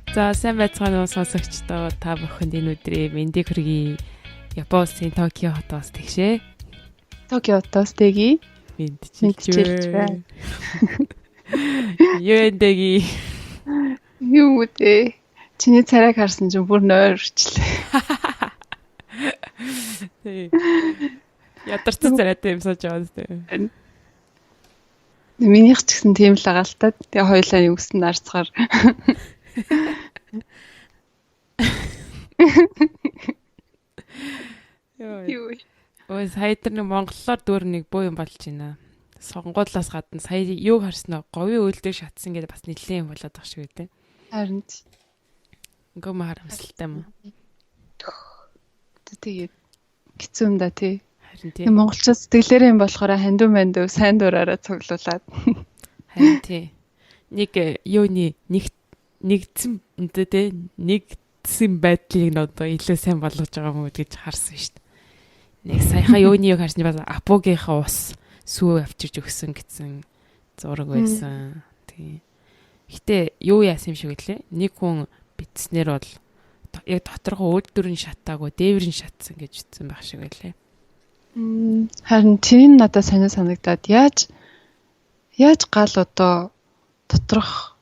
За, сайн байцгаана уу, сонсогчдоо, та бүхэнд энэ өдрийн мэндийг хүргэе. Япон улсын Токио хотоос тэгшээ. Токио хотоос тэги. Мэдчилж байна. Юу эндэги? Юу үү? Чиний царайг харсан чинь бүр нойр өрчлээ. Тий. Ядарсан царайтай юм сууж байгаа зү. Минийх ч гэсэн тийм л байгаа л та. Тэгээ хоёулаа үсэн нарцгаар. Юу. Ой, сая тэр нэг монголоор дөөр нэг бөө юм болж байна. Сонгуулиас гадна сая юу харсан вэ? Говийн үйлдвэр шатсан гэдэг бас нэлээд юм болоод байгаа шиг үү те. Харин. Ингээ маа харамсалтай юм. Тэгээд хэцүү юм да тий. Харин тий. Монголчууд сэтгэлээрээ юм болохоор хандуу мандуу сайн дураараа цуглуулад. Харин тий. Нэг юуны нэг нэгдсэн тэ нэгдсэн байдлыг нь одоо илүү сайн болгож байгаа юм уу гэж харсан шүү дээ. Нэг саяхан юуны юг харсны бас Апугийнхаа ус сүү авчирч өгсөн гэсэн зураг байсан. Тий. Гэтэ юу яасан юм шиг үлээ. Нэг хүн битснэр бол яг доторхоо үйлдвэр нь шатаагүй, дээвэр нь шатсан гэж утсан байх шиг байлээ. Харин тэр нь надад сонир санагдаад яаж гал одоо доторх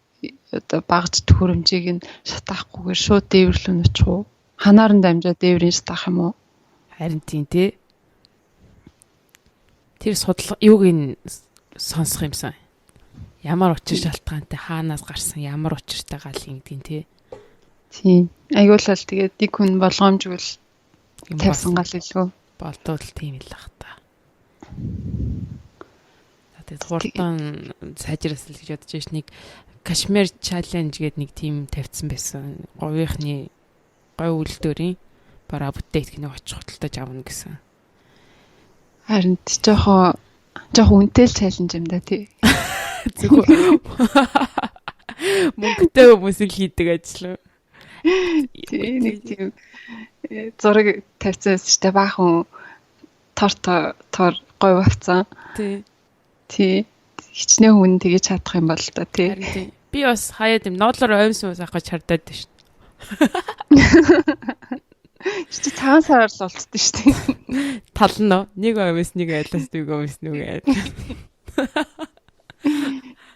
одоо багж төхөөрөмжийг нь шатаахгүйгээр шууд дээвэрлүү нучих уу? Ханаар нь дамжаад дээврийн шатаах юм уу? Харин тийм тий. Тэр судлага юуг нь сонсох юмсан. Ямар учир шалтгаантай хаанаас гарсан ямар учиртай гал юм гэдгийг тий. Тийм. Аюулал тэгээд нэг хүн болгоомжгүй л тавьсан гал илүү. Болдвол тийм л ах та. За тэгээд хурдан сайжраасал гэж бодож байж нэг Кашмир challenge гэдэг нэг тим тавьсан байсан. Говийнхны говь үйлдвэрийн бараа бүтээгдэхүүнийг очих худалдаж авна гэсэн. Харин жоохон үнэтэй л challenge юм да тий. Зөвхөн мөнгөтэй хүмүүс л хийдэг ажил. Тий, нэг тийм зураг тавьсан байсан шүү дээ. Баахан тор говь авцсан. Тий. Тий. Хичнээн хүн тэгэж чадах юм бол та тий. Харин тий. Би бас хаяад юм ноолоор оймсон ус авах гэж хардаад байна шүү. Чи цагаан сараар л болцсон шүү дээ. Тал нь нэг оймс нэг айлаас нэг оймс нэг айл.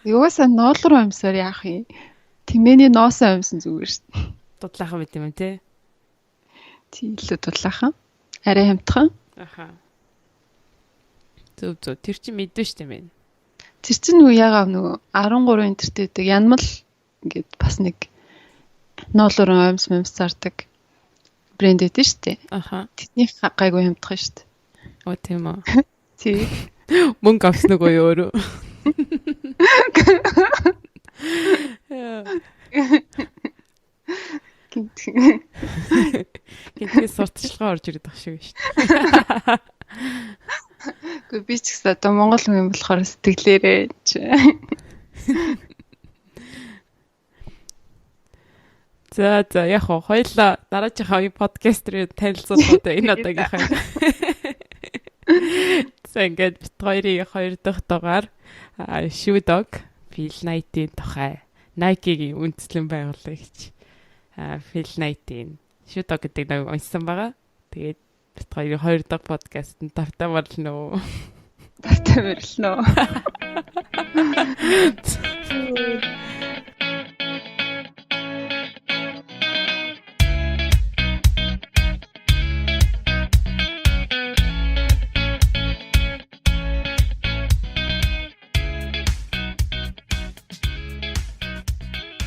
Юусаа ноолоор оймсоор яах юм? Тэмээний ноосон оймсон зүгээр шүү дээ. Дудлаахан байт юм тий. Тий, илүү дудлаахан. Арай хамтхан. Аха. Зөв. Тэр чинь мэдвэ шүү дээ мэн. Тэр чинь нөгөө яагаад нөгөө 13 энтертэй гэдэг янмал ингээд бас нэг ноолоор оймс мэмс зардаг брэнд өгдөн шүү дээ. Аха. Тэдний гайгүй хамтхан шүү дээ. Оо тийм үү. Тий. Мөнгө авсан уу юу өөрөө? Гинтээ сурталчилгаа орж ирээд байгаа шиг шүү дээ. Гэхдээ би ч гэсэн одоо монгол хүн юм болохоор сэтгэлээрээ чи. За яг хоо хоёлаа дараачихаа подкаст руу танилцуулгууд энэ удаагийнхаа. За ингээд бит хоёрын хоёр дахь дугаар Shoe Dog Phil Knight-ийн тухай Nike-гийн үндэслэн байгуулагч Phil Knight-ийн Shoe Dog гэдэг номыг уншсан байгаа. Тэгээд бит хоёрын хоёр дахь подкаст нь тавтай морилно уу? Тавтай морилно уу?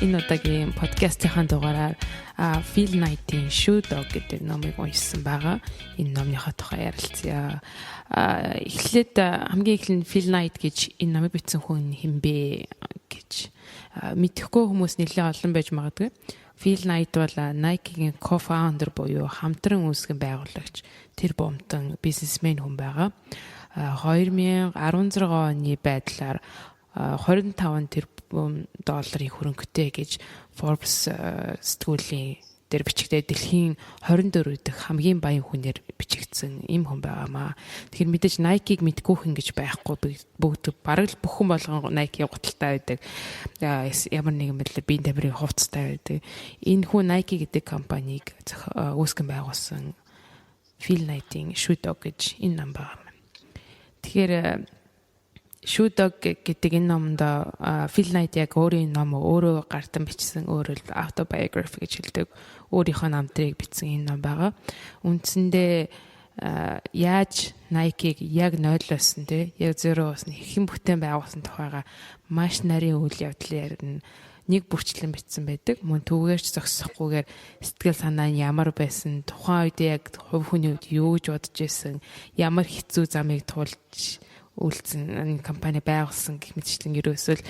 Энэ удаагийн подкастынхаа дугаараар Phil Knight-ийн Shoe Dog гэдэг номыг уншсан байгаа. Энэ номныхоо тухай ярилцъя. Эхлээд хамгийн эхлэн Phil Knight гэж энэ номыг бичсэн хүн хэн бэ гэж мэдэхгүй хүмүүс нэлээд олон байж магадгүй. Phil Knight бол Nike-гийн co-founder буюу хамтран үүсгэн байгуулагч, тэр бумтан бизнесмен хүн байгаа. 2016 оны байдлаар 25 тэрбум долларын хөрөнгөтэй гэж Forbes сэтгүүлийн дээр бичигдээд дэлхийн 24 дахь хамгийн баян хүнээр бичигдсэн ийм хүн байгаамаа. Тэгэхээр мэдээж Nike-г мэдгүй хүн гэж байхгүй, бүгд бараг л бүх хүн болгон Nike гуталтай байдаг. Ямар нэгэн байдлаар биеийн тамирын хувцастай байдаг. Энэ хүн Nike гэдэг компанийг үүсгэн байгуулсан Phil Knight-ийн Shoe Dog гэж энэ ном байгаа юм. Тэгэхээр Shoe Dog гэдэг энэ номонд Phil Knight яг өөрийн ном өөрөө гардан бичсэн, өөрөөр autobiography гэж хэлдэг, өөрийнхөө намтрыг бичсэн энэ ном байгаа. Үндсэндээ яаж Nike-г яг 0-оос нь те яг 0-оос нь хэрхэн бүтээн байгуулсан тухайга маш нарийн үйл явдлын ярина нэг бүрчлэн бичсэн байдаг. Мөн түүгээрч зогсохгүйгээр сэтгэл санаа нь ямар байсан, тухайн үед яг хувь хүний үед юу гэж бодож исэн, ямар хэцүү замыг туулж үйлцэн компани байгуулсан гэх мэтчлэн ерөөсөө л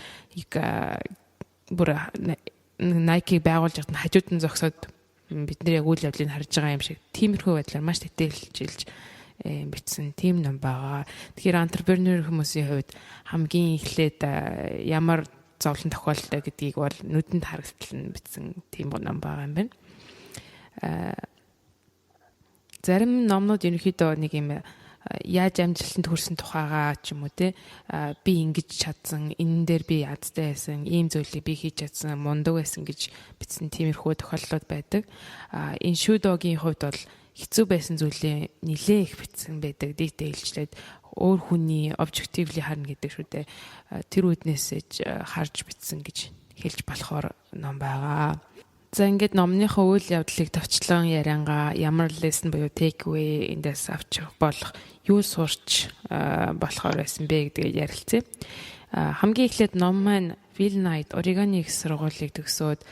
бүр Nike байгуулж байхад хажууд нь зогсоод бид нэр яг үйл явдлыг харж байгаа юм шиг тиймэрхүү байдлаар маш тэтэлжилж бичсэн тийм ном байгаа. Тэгэхээр entrepreneur хүмүүсийн хувьд хамгийн эхлээд ямар зовлон тохиолдолтой гэдгийг бол нүдэнд харагдтал нь бичсэн тийм ном байгаа юм байна. Зарим номнууд ерөнхийдөө нэг юм яаж амжилтанд хүрсэн тухайгаа ч юм уу те, би ингэж чадсан, энэ дээр би азтай байсан, ийм зүйлийг би хийж чадсан, мундаг байсан гэж бичсэн тиймэрхүү тохиолдлууд байдаг. Энэ Shoe Dog-ийн хувьд бол хэцүү байсан зүйлээ нилээ их бичсэн байдаг. Detail-члээд өөр хүний objectively харна гэдэг шүү дээ. Тэр үүднээсээ харж бичсэн гэж хэлж болохоор ном байгаа. За, ингээд номныхоо үйл явдлыг товчлон яриангаа ямар lesson буюу take away эндээс авч болох, юу сурч болохоор байсан бэ гэдгийг ярилцъя. Хамгийн эхлээд ном маань Phil Knight Oregon-ы их сургуулийг төгсөөд,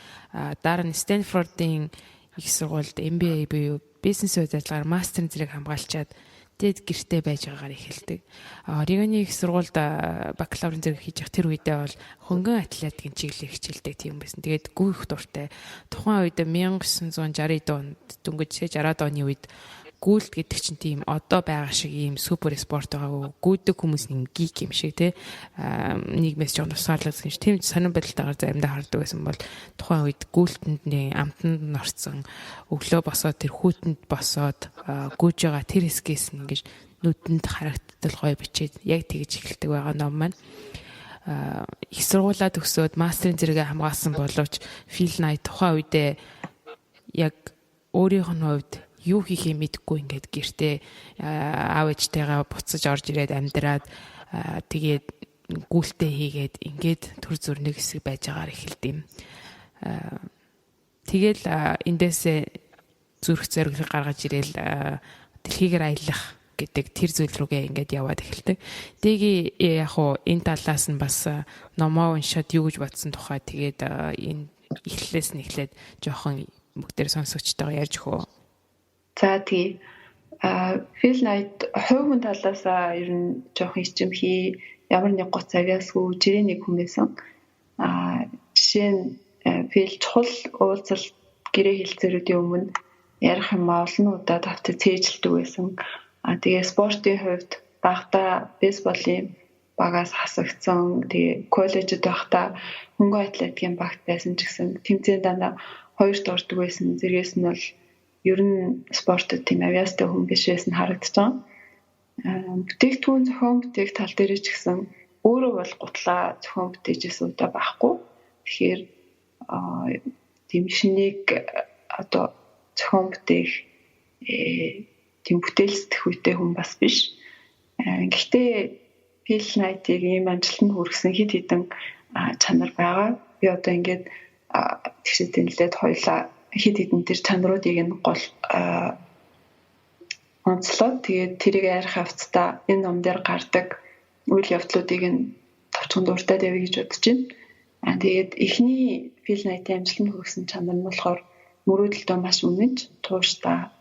дараа нь Stanford-ын их сургуульд MBA буюу бизнес удирдлагаар мастерын зэрэг хамгаалчаад, тэгээд гэртээ байж байгаагаар эхэлдэг. Орегоны их сургуульд бакалаврын зэрэг хийж явах тэр үедээ бол хөнгөн атлетикийн чиглэлээр хичээлдэг тийм байсан. Тэгээд гүйх дуртай. Тухайн үед 1960 онд, дөнгөж 60-аад оны үед гүйлт гэдэг чинь тийм одоо байгаа шиг ийм супер спорт байгаагүй. Гүйдэг хүмүүс нэг geek юм шиг те, нийгмээс жоон тусгаарлагдсан юм шиг тийм сонин байдалтайгаар заримдаа хардаг байсан бол тухайн үед гүйлтэнд нэг амтанд нь орцсон, өглөө босоод тэр хүүтэнд босоод гүйж байгаа тэр хэсгээс нь ингэж нүдэнд харагдтал гоё бичээд яг тэгж эхэлдэг байгаа ном маань. Их сургуулаа төгсөөд мастерын зэрэгээ хамгаалсан боловч Phil Knight тухайн үедээ яг өөрийнх нь хувьд юу хийхээ мэдэхгүй ингээд гэртээ аав ээжтэйгээ буцаж орж ирээд амьдраад, тэгээд гүйлтээ хийгээд ингээд төр зүр нэг хэсэг байж байгаагаар эхэлд юм. Тэгэл эндээсээ зүрх зориглог гаргаж ирээл дэлхийгээр аялах гэдэг тэр зүйл рүүгээ ингээд яваад эхэлдэг. Тэгээ яг уу энэ талаас нь бас номоо уншаад юу гэж бодсон тухай тэгээд энэ эхлэлээс нь эхлээд жоохон бүгдээр сонсогчтойгоо ярьж өгөө. За, тий. Phil Knight хувь хүн талаасаа ер нь жоохон ичимхий, ямар нэг гоц авьяасгүй жирийн нэг хүн байсан. Жишээ нь Phil чухал уулзалт, гэрээ хэлцээрүүдийн өмнө ярих юм олон удаа тавтаг цээжилдэг байсан. Тэгээ спортын хувьд багадаа бейсболын багаас хасагдсан. Тэгээ коллежид байхдаа хөнгөн атлетикийн багт байсан ч гэсэн тэмцээн дандаа хоёрт ордог байсан. Зэргээс нь бол ер нь спортод тийм авьяастай хүн биш байсан харагдаж байгаа. Бүтээгдэхүүн зохион бүтээх тал дээр ч гэсэн өөрөө бол гутлаа зохион бүтээж байсан удаа байхгүй. Тэгэхээр тийм шинийг одоо зохион бүтээх тийм бүтээл сэтгэхүйтэй хүн бас биш. Гэхдээ Phil Knight-ыг ийм амжилтанд хүргэсэн хэд хэдэн чанар байгаа. Би одоо ингээд тэгшээ тэнэлээд хоёлаа хэд хэдэн тэр чанаруудыг нь гол онцлоод, тэгээд тэрийг арих явцдаа энэ ном дээр гардаг үйл явдлуудыг нь товчхон дуртад явъя гэж бодож байна. Тэгээд эхний Phil Knight-ийн амжилтанд хүргэсэн чанар нь болохоор мөрөөдөлтөө маш үнэнч, тууштай,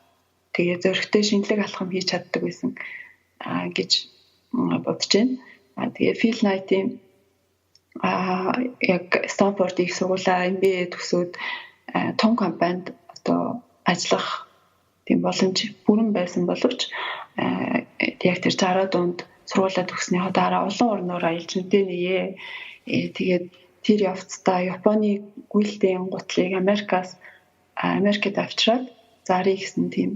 тэгээ зоригтой шинэлэг алхам хийж чаддаг байсан гэж бодож байна. Тэгээ Phil Knight-ийн яг Станфорд их сургуулаа MBA төгсөөд том компанид одоо ажиллах тийм боломж бүрэн байсан боловч яг тэр 60-аад онд сургуулаа төгснөхийн дараа олон орноор аялж мэдээ нэе. Тэгээд тэр явцдаа Японы гүйлтийн гутлыг Америкаас Америкт авчираад зарыг гэсэн тийм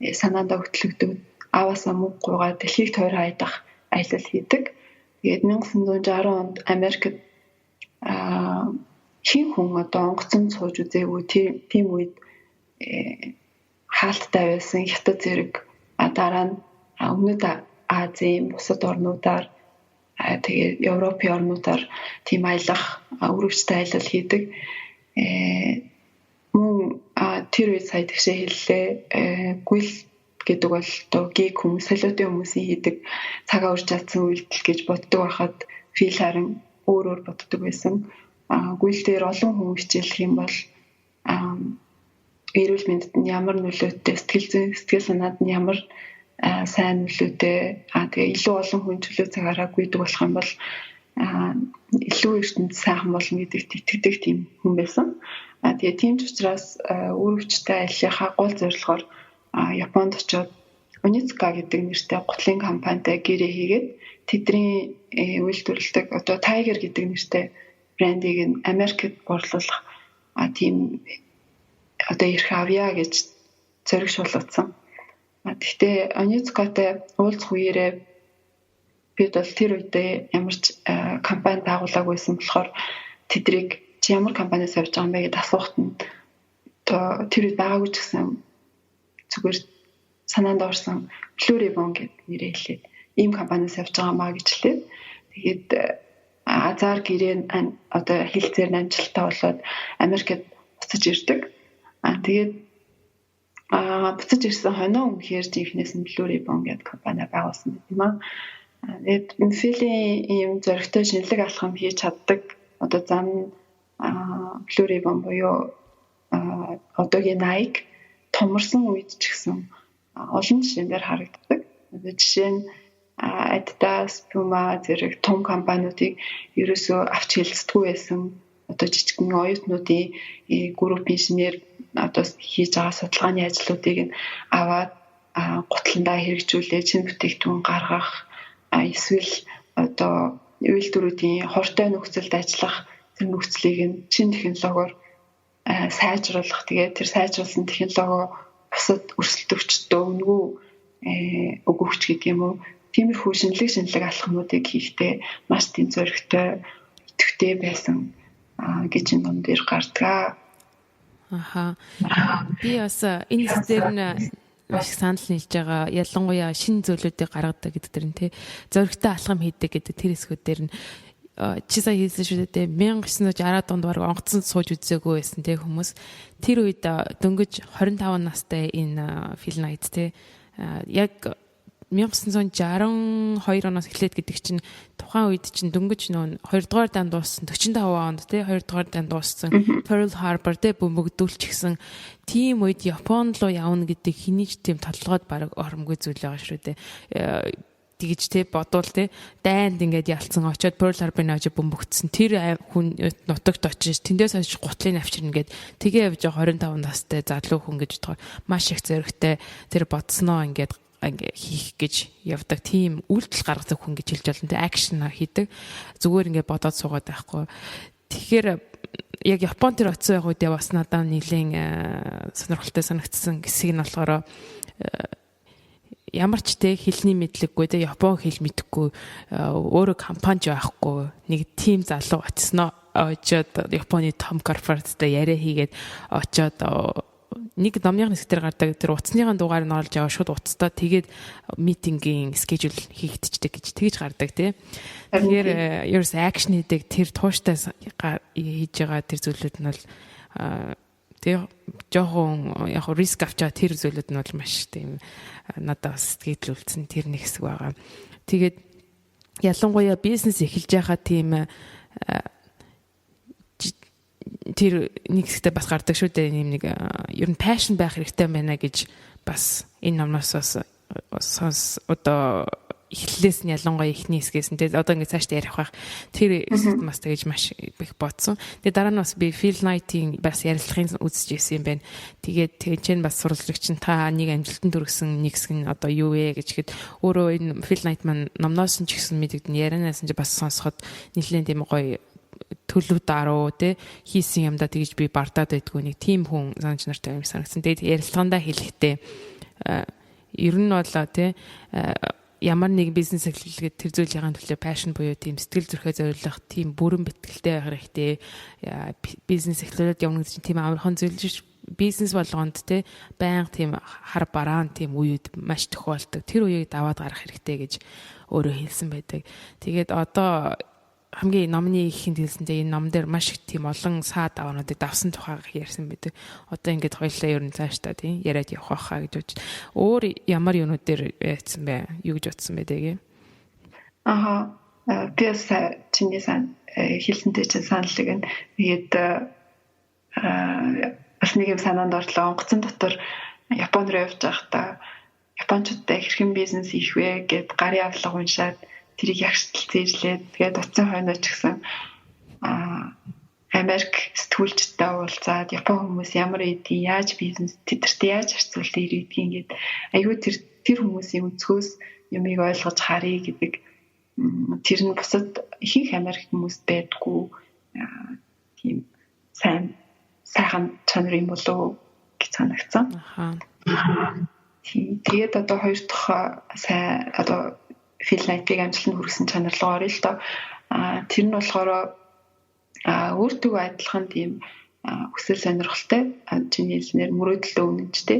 санаандаа хөтлөгдөв. Ааваасаа мөнгө гуйгаа дэлхийг тойрон аялах аялал хийдэг. Тэгээд 1960 онд Америкт хин хүн одоо онгоцон сууж үзээгүй тийм үед хаалттай байсан хятад зэрэг дараа нь Өмнөд Азийн бусад орнуудаар, тэгээд Европын орнуудаар тийм аялах үргэлжтэй аялал хийдэг. Мөн тэр үед сая тэгшээ хэллээ. Гүйл гэдэг бол одоо гик хүмүүс, солиотын хүмүүсийн хийдэг цагаа урьж чадсан үйлдэл гэж боддог байхад Фил харин өөр өөр боддог байсан. Гүйл дээр олон хүн хичээлэх юм бол эрүүл мэндэд нь ямар нөлөөтэй, сэтгэл зүйн, сэтгэл санаанд нь ямар сайн нөлөөтэй, тэгээ илүү олон хүн чөлөө цагаараа гүйдэг болох юм бол илүү ертөнд сайхан болно гэдэгт итгэдэг тийм хүн байсан. Тэгээ тийм ч учраас үүрэгчтэй аяллахаа гол зорилгоор Японд очиод Onitsuka гэдэг нэртэй гутлын компанитай гэрээ хийгээд тэдний үйлдвэрлэдэг одоо Tiger гэдэг нэртэй брендийг нь Америкт борлуулах тийм одоо эрх авъя гэж зориг шуулгацсан. Гэхдээ Onitsuka-тай уулзах үеэрээ бид бол тэр үедээ ямар ч компани байгуулаагүйсэн болохоор тэдрийг чи ямар компаниас явж байгаа юм бэ гэдээ асуухад нь одоо тэр үед байгаагүй ч гэсэн зүгээр санаанд орсон Blue Ribbon гэдэг нэрээ хэлээд ийм компаниас явж байгаа маа гэж хэлээд тэгээд азар гэрээ одоо хэлцээр нь амжилттай болоод Америкт буцаж ирдэг. Тэгээд буцаж ирсэн хойноо үнэхээр жинхнээс нь Blue Ribbon гэдэг компани байгуулсан юм аа. Тэгээд Филийн ийм зоригтой шинэлэг алхам хийж чаддаг одоо зам Blue Ribbon буюу одоогийн Nike томорсон үед ч гэсэн олон жишээн дээр харагддаг. Одоо жишээ нь Adidas, Puma зэрэг том компаниудыг ерөөсөө авч хэлцдэггүй байсан. Одоо жижигхэн оюутнуудын групп инженер одоо хийж байгаа судалгааны ажлуудыг нь аваад гутландаа хэрэгжүүлээ, чин бүтээгдэхүүн гаргах, эсвэл одоо үйлдвэрүүдийн хортой нөхцөлд ажиллах тэр нөхцөлийг нь чин технологиор сайжруулах. Тэгээд тэр сайжруулсан технологио бусад өрсөлдөгчдөө үнэгүй өгөгч гэдэг юм уу. Тиймэрхүү шинэлэг алхмуудыг хийхдээ маш тийм зоригтой, идэвхтэй байсан гэж энэ ном дээр гардаг. Аха. Би бас энэ хэсгээр нь маш их санал нийлж байгаа. Ялангуяа шинэ зүйлүүдийг гаргадаг гэдэг дэр нь тий. Зоригтой алхам хийдэг гэдэг тэр хэсгүүд дээр нь чи сая хэлсэн шүү дээ. 1960-аад онд бараг онгоцонд сууж үзээгүй байсан тий хүмүүс. Тэр үед дөнгөж 25 настай энэ Phil Knight тий. Яг 1962 оноос эхлээд гэдэг чинь тухайн үед чинь дөнгөж нөө 2 дугаар дан дууссан, 45 онд тий 2 дугаар дан дууссан, Pearl Harbor тий бөмбөгдүүлчихсэн тийм үед Япон руу явна гэдэг хэний ч тийм толгойд бараг оромгүй зүйл байгаа шүү дээ. Тэгэж те бодвол те дайнд ингээд ялцсан очиод Pearl Harbor-ын очиж бөмбөгдсөн тэр хүн нутагт очиж тэндээс хойш гутлын авчирна гээд тэгээ явж байгаа 25 настай залуу хүн гэж бодохоор маш их зоригтой, тэр бодсноо ингээд ингээ хийх гэж явдаг тийм үйлдэл гаргадаг хүн гэж хэлж болно те, action хийдэг, зүгээр ингээ бодоод суугаад байхгүй. Тэгэхээр яг Япон тэр очисон яг үедээ бас надад нэлийн сонирхолтой санагдсан хэсэг нь болохоор ямар ч те хэлний мэдлэггүй те, Япон хэл мэдэхгүй, өөрөө компани байхгүй нэг тийм залуу очсноо очоод Японы том корпорацтай яриа хийгээд очоод нэг номны хэсэг дээр гардаг тэр утасныхаа дугаарыг нь олж аваа шууд утастаа тэгээд meeting ийн schedule хийгдчихдэг гэж тэгж гардаг тий. Тэгэхээр ерөөс action хийдэг тэр тууштай хийж байгаа тэр зүйлүүд нь бол тий жоохон яг risk авчаа тэр зүйлүүд нь бол маш тийм надад бас сэтгэл үлдсэн тэр нэг хэсэг байгаа. Тэгээд ялангуяа бизнес эхэлж байхаа тийм тэр нэг хэсэгтээ бас гардаг шүү дээ. Ийм нэг ер нь passion байх хэрэгтэй байна гэж бас энэ номноос бас сонс одоо эхлэлээс нь, ялангуяа эхний хэсгээс нь тэгээ одоо ингээд цаашдаа ярих байх. Тэр хэсэгт бас тэгэж маш их бодсон. Тэгээ дараа нь бас би Phil Knight-ийн бас ярилцлагын үзэж ирсэн юм байна. Тэгээд тэгээ чинь бас сурвалжлагч нь та нэг амжилтанд хүргэсэн нэг хэсэг нь одоо юу вэ гэж хэд өөрөө энэ Phil Knight маань номноос нь ч гэсэн мэдэгдэн, ярианаас нь ч бас сонсоход нэлээд тийм гоё. Төлөв даруу те хийсэн юмдаа тэгж би бардаад байдгүй нэг тийм хүн санаж нартай юм санагдсан. Тэгээд ярилцлагандаа хэлэхдээ ер нь бол те ямар нэгэн бизнес эхлүүлгээд тэр зүйлийн төлөө passion буюу тийм сэтгэл зүрхээ зориулах тийм бүрэн бэтгэлтэй байх хэрэгтэй. Бизнес эхлүүлээд явна гэдэг чинь тийм амархан зүйл биш. Бизнес болгонд те байнга тийм хар бараан тийм үеуд маш тохиолдог. Тэр үеийг даваад гарах хэрэгтэй гэж өөрөө хэлсэн байдаг. Тэгээд одоо хамгийн номны ихэнд хэлсэнтэй энэ ном дээр маш их тийм олон саад даваануудыг давсан тухайг ярьсан байдаг. Одоо ингээд хоёлаа ер нь цаашдаа тийм яриад явах байхаа гэж бодож. Өөр ямар юмнууд дээр яатсан бэ? Юу гэж бодсон бэ тэгээ? Аха. Би бас чиний сан хэлсэнтэй чинь санал нэг. Тэгээд бас нэг юм санаанд орлоо. Онгоцон дотор Япон руу явж байхдаа японочдод хэрхэн бизнес хийх вэ гэд гарын авлага уншаад тэрийг ягштал цээжлээд тэгээд утсан хойноо ч гэсэн Америк сэтгүүлчтэй уулзаад Япон хүмүүс ямар эдийн яаж бизнес тэдэртэй яаж харьцуулт ирээдгийг ингээд айгүй тэр хүмүүсийн өнцгөөс юмыг ойлгож харъя гэдэг тэр нь бусад ихэнх Америк хүмүүст байдгүй тийм сайн сайхан чанар юм болов гэж санагдсан. Тийм. Тэгээд одоо хоёр дахь сайн одоо Phil Knight-ыг амжилтанд хүргэсэн чанар руу орё л доо. Тэр нь болохоор өөртөө адилхан тийм хүсэл сонирхолтой, чиний хэлснээр мөрөөдөлтөө үнэнчтэй,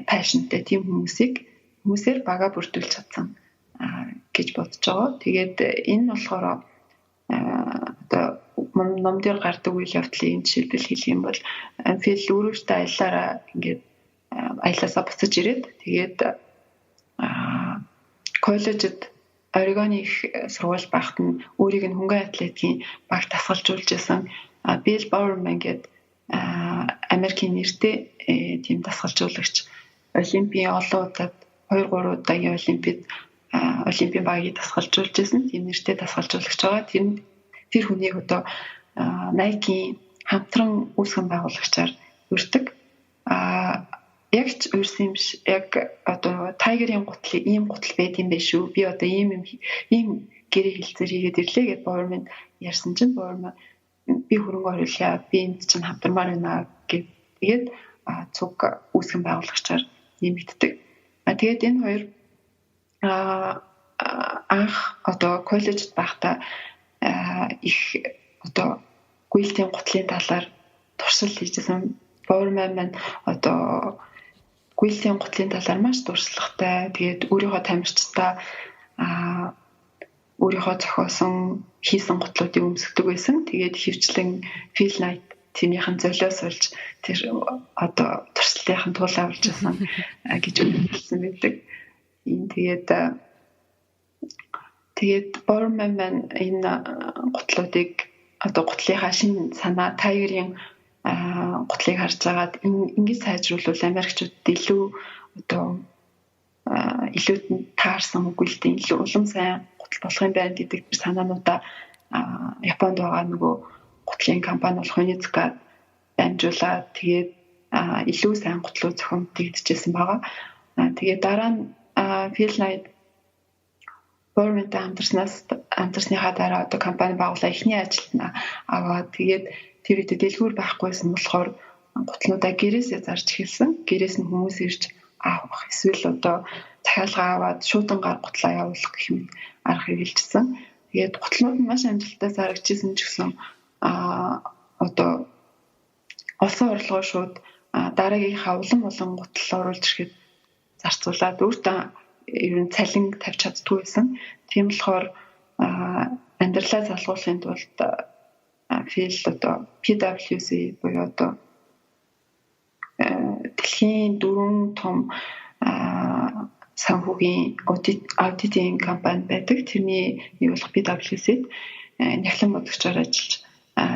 passionтэй тийм хүмүүсээр бага бүрдүүлж чадсан гэж бодож байгаа. Тэгээд энэ нь болохоор одоо ном дээр гардаг үйл явдлын жишээлбэл хэлэх юм бол Phil өөрөөсөө аялаараа ингээд аялаасаа буцаж ирээд тэгээд коллежид Орегоны их сургууль байхад нь өөрийг нь хөнгөн атлетикийн баг дасгалжуулж байсан Bill Bowerman гэдэг Америкийн нэртэй тийм дасгалжуулагч Олимпийн олон удаад 2-3 удаагийн Олимпийн багийг дасгалжуулж байсан тийм нэртэй дасгалжуулагч байгаа. Тэр хүнийг одоо Nike-ийн хамтран үүсгэн байгуулагчаар өртөг. Яг ч урьсан юм биш. Яг одоо Tiger-ийн гутлыг ийм гутал байд юм байх шүү. Би одоо ийм гэрээ хэлцээр хийгээд ирлээ гэд Bowerman ярьсан чинь Bowerman би хөрөнгө оруулъя. Би энд чинь хамтармаар байна гэд. Тэгээд цуг үүсгэн байгуулагчаар нэмэгддэг. Тэгээд энэ хоёр анх одоо коллежид байхдаа их одоо гүйлтийн гутлын талаар туршил хийжсэн. Bowerman маань одоо гүйлтийн гутлын талаар маш туршлагатай. Тэгээд өөрийнхөө тамирчдаа өөрийнхөө зохиосон хийсэн гутлуудыг өмсгдөг байсан. Тэгээд хөвчлэн Phil Knight тэрнийхэн золиос болж тэр одоо туршлахын тулаа болж байсан гэж хэлсэн байдаг. Энэ тэгээд Bowerman маань энэ гутлуудыг одоо гутлынхаа шинэ санаа Tiger-ийн гутлыг харж агаад ингэж сайжруулвал Америкчуудад илүү одоо илүү таарсан үгүйлтийн илүү улам сайн гутал болох юм байна гэдэг тэр санаануудаа Японд байгаа нөгөө гутлын компани болох Onitsuka дамжуулаад тэгээд илүү сайн гутлууд зохион бүтээжсэн байгаа. Тэгээд дараа нь Phil Knight Bowerman-тай хамтарсныхаа дараа одоо компани байгуулаа эхний ажилд нь аваад тэгээд тэр үедээ дэлгүүр байхгүйсэн болохоор гутлуудаа гэрээсээ зарж эхэлсэн. Гэрээс нь хүмүүс ирж авах эсвэл одоо захиалга аваад шуудангаар гутлаа явуулах гэх мэт арга хэрэгжилсэн. Тэгээд гутлууд нь маш амжилттай зарагдчихсан ч гэсэн одоо олсон орлогоо шууд дараагийнхаа улам улам гутал оруулж ирэхэд зарцуулаад өөртөө ер нь цалин тавьж чаддгүй байсан. Тийм болохоор амьдралаа залгуулахын тулд Phil одоо PwC буюу одоо дэлхийн 4 том санхүүгийн аудитын компани байдаг. Тэрний нэг болох PwC-д нягтлан бодогчоор ажиллаж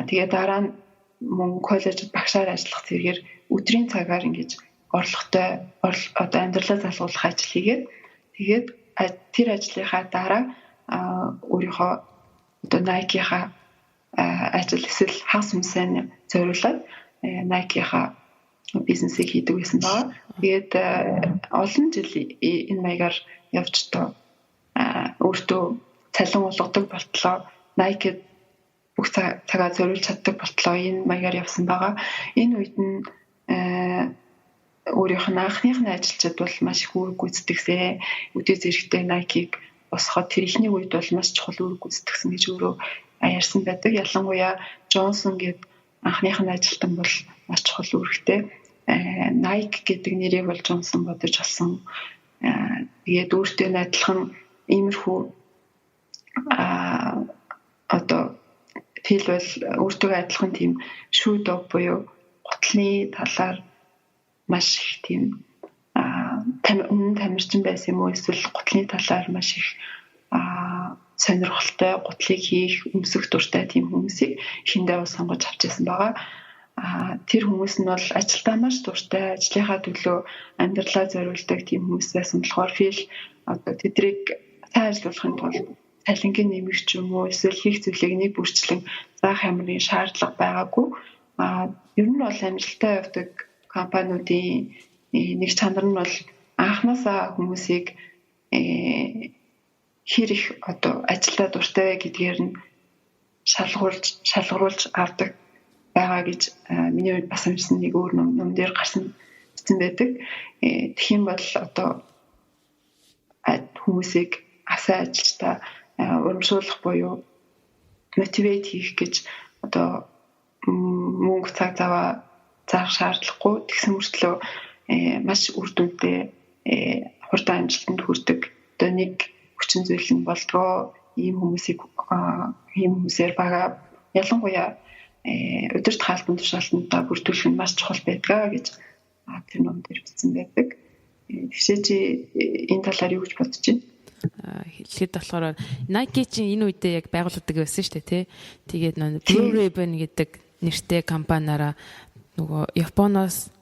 тэгээ дараа нь мөн коллежид багшаар ажиллах зэрэгээр өдрийн цагаар ингэж орлоготой одоо амьдралаа залгуулах ажил хийгээд тэгээд тэр ажлынхаа дараа өөрийнхөө одоо Nike-ийнхаа ажил эсвэл хагас хүнсээ зориулаад Nike-ийнхаа бизнесийг хийдэг байсан байгаа. Тэгээд олон жил энэ маягаар явж одоо өөртөө цалин олгодог болтлоо Nike бүх цагаа зориулж чаддаг болтлоо энэ маягаар явсан байгаа. Энэ үед нь өөрийнх нь анхных нь ажилчид бол маш их үүрэг гүйцэтгэсэн. Өдөө зэрэгтэй Nike-г босгоход тэр ихний үед бол маш чухал үүрэг гүйцэтгэсэн гэж өөрөө ярьсан байдаг. Ялангуяа Джонсон гээд анхных нь ажилтан бол маш чухал үүрэгтэй. Nike гэдэг нэрийг бол Джонсон бодож олсон. Тэгээд өөртөө адилхан иймэрхүү одоо Фил бол өөртөө адилхан тийм shoe dog буюу гутлын талаар маш их тийм өмнө тамирчин байсан юм уу, эсвэл гутлын талаар маш их сонирхолтой, гутлыг хийх, өмсөх дуртай тийм хүмүүсийг эхэндээ бол сонгож авч ирсэн байгаа. Тэр хүмүүс нь бол ажилдаа маш дуртай, ажлынхаа төлөө амьдралаа зориулдаг тийм хүмүүс байсан болохоор Фил одоо тэдрийг сайн ажиллуулахын тулд цалингийн нэмэх ч юм уу, эсвэл хийх зүйлийг нэг бүрчлэн заах ямар нэгэн шаардлага байгаагүй. Ер нь бол амжилттай явдаг компаниудын нэг чанар нь бол анхнаасаа хүмүүсийг хэр их одоо ажилдаа дуртай вэ гэдгээр нь шалгаруулж авдаг байгаа гэж миний хувьд бас уншсан нэг өөр ном дээр гарсан бичсэн байдаг. Тэгэх юм бол одоо хүмүүсийг авсан ажилчдаа урамшуулах буюу мотивейт хийх гэж одоо мөнгө цаг заваа заах шаардлагагүй. Тэгсэн мөртлөө маш үр дүнтэй, хурдан амжилтанд хүрдэг. Одоо нэг хүчин зүйл нь болдгоо ийм хүмүүсийг ийм хүмүүсээр бага ялангуяа удирдах албан тушаалтандаа бүрдүүлэх нь маш чухал байдгаа гэж тэр ном дээр бичсэн байдаг. Тэгшээ чи энэ талаар юу гэж бодож байна? Хэлэхэд болохоор Nike чинь энэ үедээ яг байгуулагддаг байсан шүү дээ, тий. Тэгээд Blue Ribbon гэдэг нэртэй компаниараа нөгөө Японоос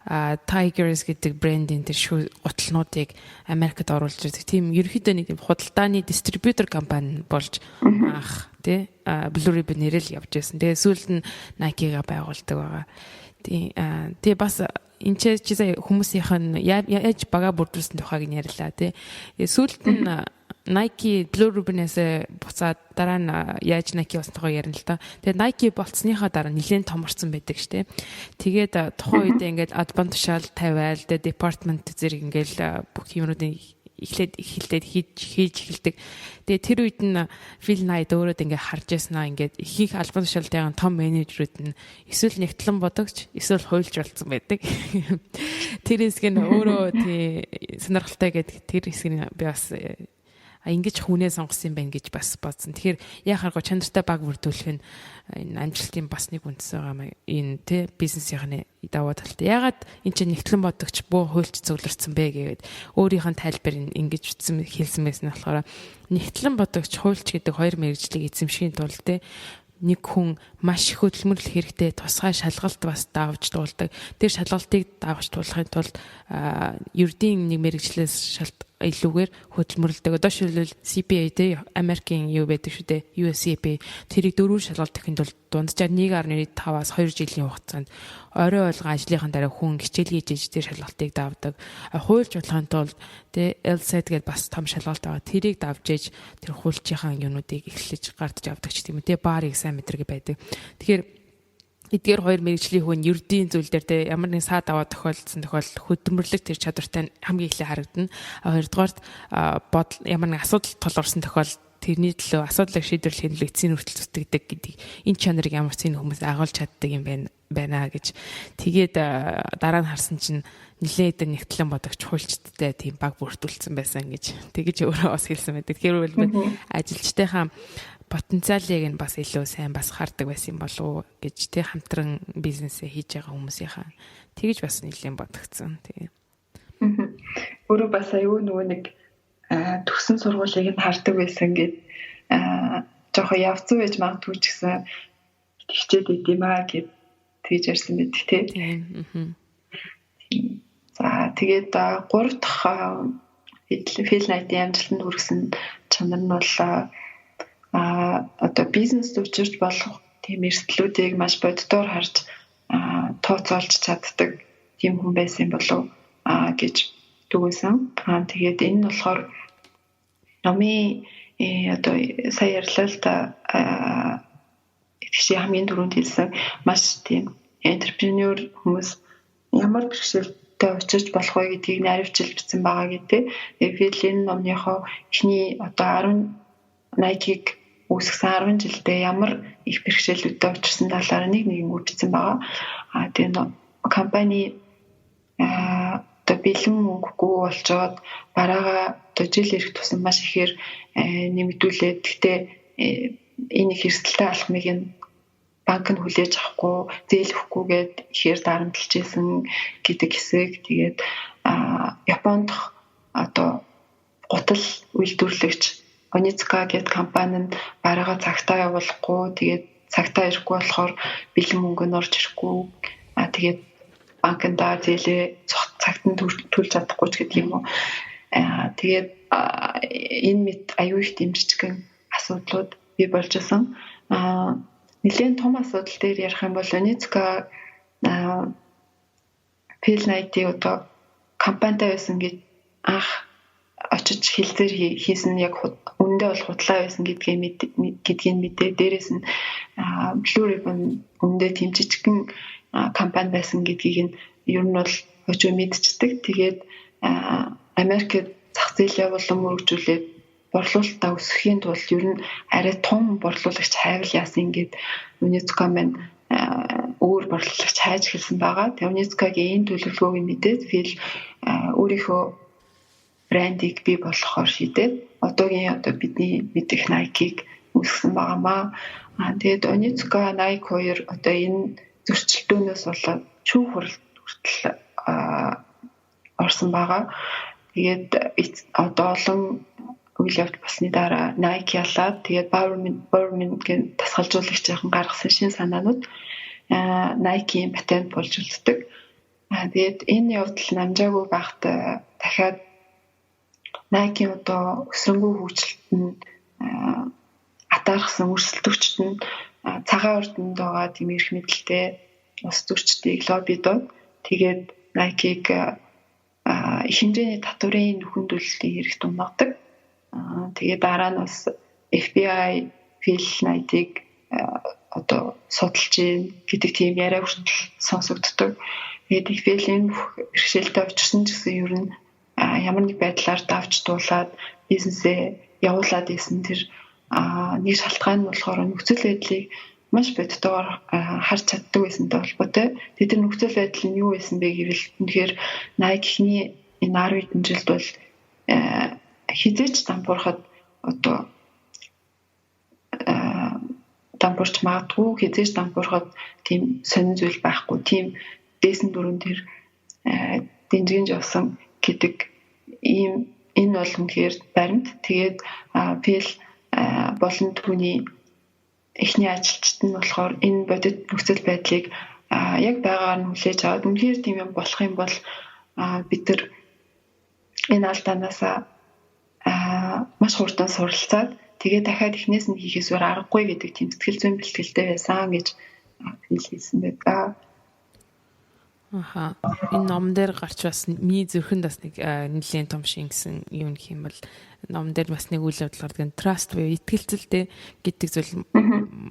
Tigers гэдэг брендийн тэр шүү гутлнуудыг Америкт оруулж ирдэг. Тийм ерөнхийдөө нэг тийм худалдааны дистрибьютор компани болж анх тий Blue Ribbon нэрэл явж байсан. Тэгээ сүүлд нь Nike-га байгуулдаг байгаа. Тийм тэгээ бас энэ чи сая хүмүүсийнх нь яаж бага бүрдүүлсэн тухайг нь ярьлаа тий. Сүүлд нь Nike Blue Ribbon-ээс буцаад дараа нь яаж Nike болсон тухай ярина л да. Тэгээд Nike болцсныхаа дараа нэлээд томорцсон байдаг штэ. Тэгээд тухайн үедээ ингээд албан тушаал тавиал, тэгээд департамент зэрэг ингээд бүх юмнуудын эхлээд хийж эхэлдэг. Тэгээд тэр үед нь Phil Knight өөрөө ингээд харж яснаа ингээд ихэнх албан тушаалтайгаа том менежерүүд нь эсвэл нэгтлэн бодогч, эсвэл хуульч болсон байдаг. Тэр хэсэг нь өөрөө тий сонирхолтой гэдэг тэр хэсэг нь би бас ингэж хүнээ сонгосон юм байна гэж бас бодсон. Тэгэхээр яа харгүй чанартай баг бүрдүүлэх нь энэ амжилтын бас нэг үндэс байгаа юм. Энэ тэ бизнесийн даваа талтай. Ягаад эн чинь нэгтлэн бодогч бөө хуульч зөвлөрсөн бэ гэгээд өөрийнх нь тайлбар ингэж бичсэн хэлсэн байсан нь болохоор нэгтлэн бодогч хуульч гэдэг хоёр мэргэжлийг эзэмшихийн тулд тэ нэг хүн маш их хөдөлмөрлөх хэрэгтэй, тусгай шалгалт бас давж дуулдаг. Тэр шалгалтыг давж туулахын тулд ердийн нэг мэргэжлээс шалт илүүгээр хөдөлмөрлөдөг. Одоо шилбэл CPA те Америкийн юу байдаг шүү дээ. USCPA тэрийг дөрвөн шалгалт өгөхийн тулд дунджаар 1.5-аас 2 жилийн хугацаанд орой болгон ажлынхаа дараа хүн хичээл хийж иж тэр шалгалтыг давдаг. Хуульч болохын тулд те LSAT гэдээ бас том шалгалт байгаа. Тэрийг давж иж тэр хуульчийнхаа юунуудыг эхлэж гардаж авдаг ч тийм үү те бар exam гэдэг байдаг. Тэгэхээр эдгээр хоёр мэргэжлийн хүн ердийн зүйл дээр те ямар нэгэн саад аваа тохиолдсон тохиолдолд хөдөлмөрлөх тэр чадвартай хамгийн эхлээ харагдана. Хоёрдугаарт бодол ямар нэгэн асуудал тулгарсан тохиолдолд тэрний төлөө асуудлыг шийдвэрлэхийн төлөө эцсийн хүртэл зүтгэдэг гэдэг энэ чанарыг ямар ч энэ хүмүүс агуулж чаддаг юм байна гэж. Тэгээд дараа нь харсан чинь нэлээд нэгтлэн бодогч хуульчдтай тийм баг бүрдүүлсэн байсан гэж тэгэж өөрөө бас хэлсэн байдаг. Тэгэхээр бол ажилчдынхаа потенциалыг нь бас илүү сайн бас хардаг байсан юм болов уу гэж тий хамтран бизнесээ хийж байгаа хүмүүсийнхаа тэгэж бас нэлээд бодогдсон тий. Өөрөө бас аюу нөгөө нэг төгсөн сургуулийг нь хардаг байсан гэд жоохон явцсан байж магадгүй ч гэсэн хичээд идэм аа гэд тэгж ярьсан байдаг тий. За тэгээд гурав дахь Phil Knight-ийн амжилтанд хүргэсэн чанар нь бол одоо бизнест учирч болох тийм эрсдлүүдийг маш боддоор харж тооцоолж чаддаг тийм хүн байсан болов гэж түгээсэн. Тэгээд энэ нь болохоор номын одоо сая ярьлаа л да Тэгшээ хамгийн түрүүнд хэлсэн маш тийм entrepreneur хүмүүс ямар бэрхшээлтэй учирч болох вэ гэдгийг наривчилж бичсэн байгаа гэдэг. Тэгээд энэ номныхоо эхний одоо 10 Nike-г үүсгэсэн 10 жилдээ ямар их бэрхшээлүүдтэй учирсан талаар нэг нэгэнгүй бичсэн байгаа. А тэгээд компани одоо бэлэн мөнгөгүй болчоод бараагаа одоо жил ирэх тусам маш ихээр нэмэгдүүлээд, гэхдээ энэ их эрсдэлтэй алхмыг нь банк нь хүлээж авахгүй, зээл өгөхгүйгээд ихээр дарамтлж исэн гэдэг хэсэг. Тэгээд Японд одоо гутал үйлдвэрлэгч Onitsuka гэдэг компани нь бараагаа цагтаа явуулахгүй, тэгээд цагтаа ирэхгүй болохоор бэлэн мөнгө нь орж ирэхгүй. Тэгээд банкндаа зээлээ цагт нь төлж чадахгүй ч гэдэг юм уу. Тэгээд энэ мэт аюу их тийм жижигхэн асуудлууд бий болж исэн. Нэлээд том асуудал дээр ярих юм бол Onitsuka Phil Knight-ийг одоо компанитай байсан гэж анх очиж хэлцээр хийсэн нь яг үнэндээ бол худлаа байсан гэдгийг мэдээ. Дээрээс нь Blue Ribbon үнэндээ тийм жижигхэн компани байсан гэдгийг нь ер нь бол хожуу мэдчихдэг. Тэгээд Америкт зах зээлээ улам өргөжүүлээд борлуулалтаа өсөхийн тулд ер нь арай том борлуулагч хайвал яасан ингээд Onitsuka маань өөр борлуулагч хайж эхэлсэн байгаа. Тэгээ Onitsuka-гийн энэ төлөвлөгөөг нь мэдээд Phil өөрийнхөө брендийг бий болгохоор шийдээд одоогийн одоо бидний мэдэх Nike-г үүсгэсэн байгаамаа. Тэгээд Onitsuka, Nike хоёр одоо энэ зөрчилдөөнөөс болоод шүүх хурал хүртэл орсон байгаа. Тэгээд одоо олон үйл явдал болсны дараа Nike ялаад, тэгээд Bowerman гэх тасгалжуулагчийн гаргасан шинэ санаанууд Nike-ийн патент болж үлддэг. Тэгээд энэ явдал намжаагүй байхад дахиад Nike-ийн одоо өсрөнгөө хөгжилт нь атаархсан өрсөлдөгчд нь цагаан ордонд байгаа тийм эрх мэдэлтэй улс төрчдийг лоббидод, тэгээд Nike-г их хэмжээний татварын нөхөндүүлэлтийн хэрэгт унгадаг. Тэгээд дараа нь бас FBI Phil Knight-ыг одоо судалж гин гэдэг тийм яриа хүртэл сонсогддог. Тэгээд Phil энэ бүх бэрхшээлтэй учирсан ч гэсэн ер нь ямар нэг байдлаар давж дуулаад бизнесээ явуулаад исэн. Тэр нэг шалтгаан нь болохоор нөхцөл байдлыг маш бодитоор харж чаддаг байсантай холбоотой. Тэгээд тэр нөхцөл байдал нь юу байсан бэ гэвэл үнэхээр Nike-ний энэ 10 хэдэн жилд бол хизээч дампуурхад одоо дампуурч магадгүй, хизээч дампуурхад тийм сонин зүйл байхгүй, тийм дээсэн дөрөн тэр дэнжгэнж явсан гэдэг ийм энэ бол үнэхээр баримт. Тэгээд Phil болон түүний эхний ажилчид нь болохоор энэ бодит нөхцөл байдлыг яг байгаагаар нь хүлээж аваад, үнэхээр тийм юм болох юм бол бид нар энэ алдаанаасаа маш хурдан суралцаад, тэгээ дахиад эхнээс нь хийхээс өөр аргагүй гэдэг тийм сэтгэл зүйн бэлтгэлтэй байсан гэж Phil хэлсэн байдаг. Аха. Энэ ном дээр гарч бас миний зүрхэнд бас нэг нэлийн том шингэсэн юм гэх юм бол ном дээр бас нэг үйл явдал гардаг. Trust буюу итгэлцэлтэй гэдэг зүйл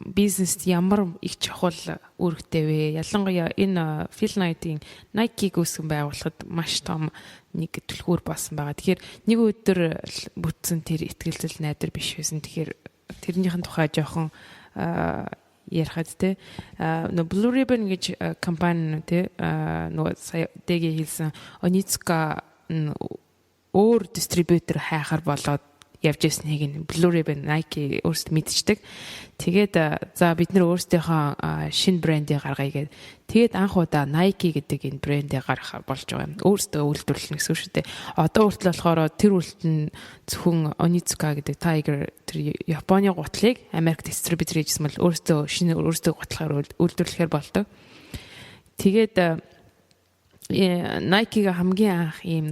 бизнест ямар их чухал үүрэгтэй вэ? Ялангуяа энэ Phil Knight-ийн Nike-г үүсгэн байгуулахад маш том нэг түлхүүр болсон байгаа. Тэгэхээр нэг өдөр бүтсэн тэр итгэлцэл, найдар биш байсан. Тэгэхээр тэрнийхэн тухай жоохон ярихад те нөө Blue Ribbon гэж компани те, нөгөө сая дэгээ хэлсэн Onitsuka өөр дистрибьютор хайхаар болоод явж ирснийг нь Blue Ribbon, Nike өөрсдөө мэдчихдэг. Тэгээд за, бид нар өөрсдийнхөө шинэ брендийг гаргая гээд тэгээд анх удаа Nike гэдэг энэ брендийг гаргах болж байгаа юм. Өөрсдөө үйлдвэрлэнэ гэсэн үг шүү дээ. Одоо хүртэл болохоор тэр хүртэл нь зөвхөн Onitsuka гэдэг Tiger тэр Японы гутлыг Америк дистрибьютор хийжсэн бол өөрсдөө шинэ өөрсдөө гутлахаар үйлдвэрлэхээр болдог. Тэгээд Nike-г хамгийн анх ийм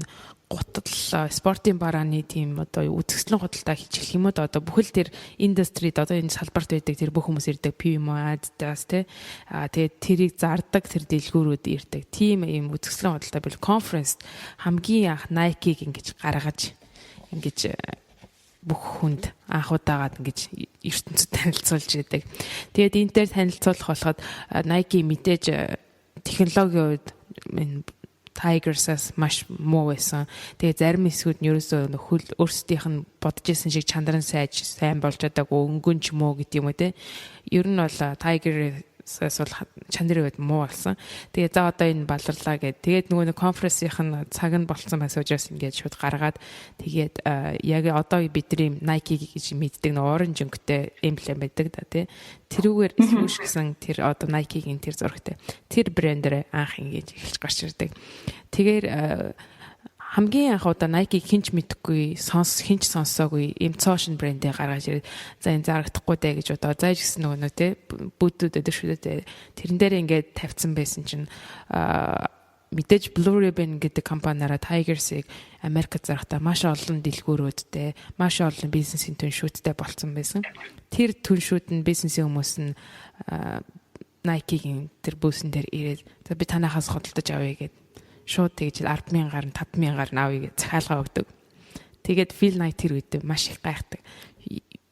гутал, спортын барааны тийм одоо үзэсгэлэн худалдаа хийчих юм уу, одоо бүхэл тэр industry д, одоо энэ салбарт байдаг тэр бүх хүмүүс ирдэг, Puma, Adidas те, тэгээд тэрийг зардаг тэр дэлгүүрүүд ирдэг, тийм ийм үзэсгэлэн худалдаа бил конференс хамгийн анх Nike-г ингэж гаргаж ингэж Бүх хүнд анх удаагаад ингэж ертөнцид танилцуулж идэг. Тэгээд энэ дээр танилцуулах болоход Nike мэдээж технологийн хувьд энэ Tigers-аас маш муу байсан. Тэгээ зарим хэсгүүд нь ерөөсөө хөл өөрсдийнх нь бодож исэн шиг чанар нь сайн болж чадаагүй, өнгөн ч юм уу гэдэг юм уу те. Ер нь бол Tiger саас бол чанарын хувьд муу болсон. Тэгээ за одоо энэ баларлаа гэд. Тэгээд нөгөө нэг конференсийнх нь цаг нь болцсон байсан учраас ингээд шууд гаргаад, тэгээд яг одоо бидний Nike гэж мэддэг нөгөө orange өнгөтэй эмблем байдаг да тий. Тэрүүгээр swoosh гэсэн тэр одоо Nike-гийн тэр зурагтай. Тэр брэндээр анх ингэж эхэлж гарч ирдэг. Тэгэхээр хамгийн анх удаа Nike хинч мэдэхгүй, хинч сонссоогүй ийм цоо шинэ брэндээ гаргаж ирээд, за энэ зарагдахгүй дээ гэж бодоо. За гэсэн нөгөө нөө те бүүдүүд өдр шүү дээ. Тэрэн дээр ингээд тавьсан байсан чинь мэдээж Blue Ribbon гэдэг компаниараа Tigers-ыг Америкт зарахтаа маш олон дэлгүүрүүдтэй, маш олон бизнесийн түншүүдтэй болцсон байсан. Тэр түншүүд нь, бизнесийн хүмүүс нь Nike-гийн тэр booth эн дээр ирээд, за би танахаас худалдаж авъя гэд шууд тэгж 10,000 гарна, 5,000 гарна авъя гэж захиалга өгдөг. Тэгээд Phil Knight тэр үед маш их гайхдаг.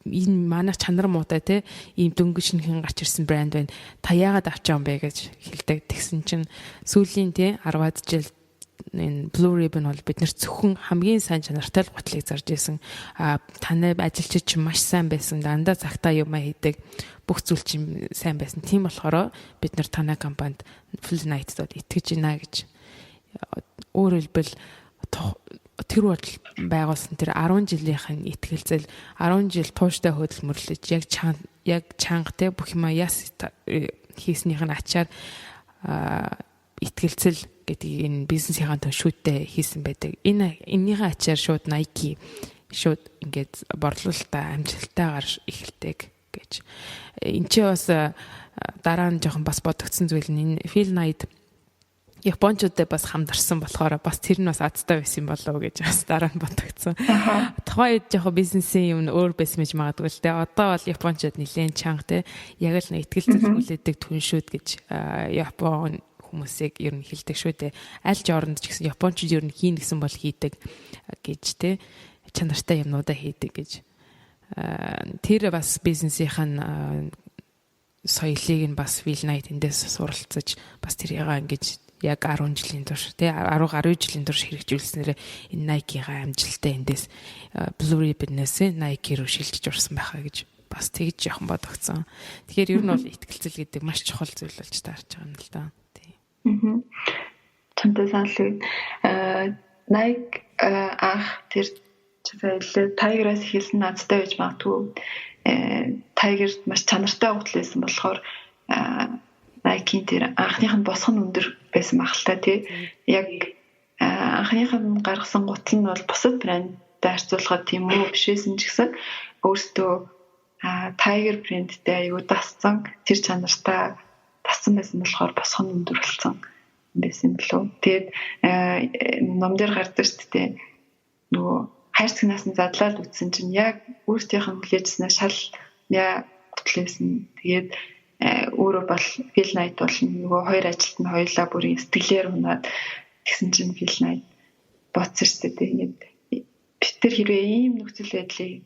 Энэ манай чанар муутай те, ийм дөнгөж шинэхэн гарч ирсэн брэнд байна. Та яагаад авч байгаа юм бэ гэж хэлдэг. Тэгсэн чинь сүүлийн те 10-аад жил энэ Blue Ribbon бол бид нар зөвхөн хамгийн сайн чанартай л гутлыг зарж исэн. А танай ажилчид чинь маш сайн байсан. Дандаа цагтаа юм хийдэг. Бүх зүйл чинь сайн байсан. Тийм болохоор бид нар танай компанид, Phil Knight-д бол итгэж байна гэж. Өөрөөр хэлбэл, тэр бодол байгуулсан тэр 10 жилийнх нь итгэлцэл, 10 жил тууштай хөдөлмөрлөж, яг чанга те бүх юма яс хийснийх нь ачаар итгэлцэл гэдгийг энэ бизнесийн түншүүдтэй хийсэн байдаг. Эннийхээ ачаар шууд Nike шууд ингээд борлуулалтаа амжилттайгаар эхэлдэг гэж. Энд чи бас дараа нь жоохон бас бодогдсон зүйл нь энэ Phil Knight Япончуудтай бас хамдарсан болохоор бас тэр нь бас азтай байсан болов уу гэж бас дараа нь бодогдсон. Тухайн үед жоохон бизнесийн юм өөр байсан гэж магадгүй л дээ. Одоо бол Япончууд нэлээд чанга те. Яг л нэг итгэлцэл хүлээдэг түншүүд гэж Япон хүмүүсийг ер нь хэлдэг шүү дээ. Аль ч оронд ч гэсэн японочууд ер нь хийн гэсэн бол хийдэг гэж те, чанартай юмнуудаа хийдэг гэж. Тэр бас бизнесийнх нь соёлыг нь бас Phil Knight эндээс суралцаж, бас тэрийг ингэж яг 10 жилийн турш тий 10 гаруй жилийн турш хэрэгжүүлснээр энэ Nike-ийн амжилттай эндээс Blue Ribbon-ээс Nike руу шилжиж орсон байхаа гэж бас тэгж жоохон бодогдсон. Тэгэхээр ер нь бол итгэлцэл гэдэг маш чухал зүйл болж таарч байгаа юм л да. Тий. Аа. Чамтай санал үн. Nike анх тэр чиглэлээ Tiger-аас эхэлсэн азтай байж магадгүй. Tiger маш чанартай гутал байсан болохоор Nike-ийн тэр анхных нь босго нь өндөр байсан байх л та тий. Яг анхных нь гаргасан гутал нь бол бусад брэндтэй харьцуулахад тийм үү биш байсан ч гэсэн өөрсдөө Tiger брэндтэй аюу дасцсан, тэр чанартай дассан байсан болохоор босго нь өндөр болсон байсан болов. Тэгээд ном дээр гардаг шүү дээ. Нөгөө хайрцагнаас нь задлаад үтсэн чинь яг өөртөөх нь хүлээжснээ шал яа гутал байсан. Тэгээд өөрөө бол Phil Knight бол нөгөө хоёр ажилт нь хоёулаа бүрийн сэтгэлээр унаад, тэгсэн чинь Phil Knight бодсон шүү дээ. Ингээд бид тэр хэрвээ ийм нөхцөл байдлыг,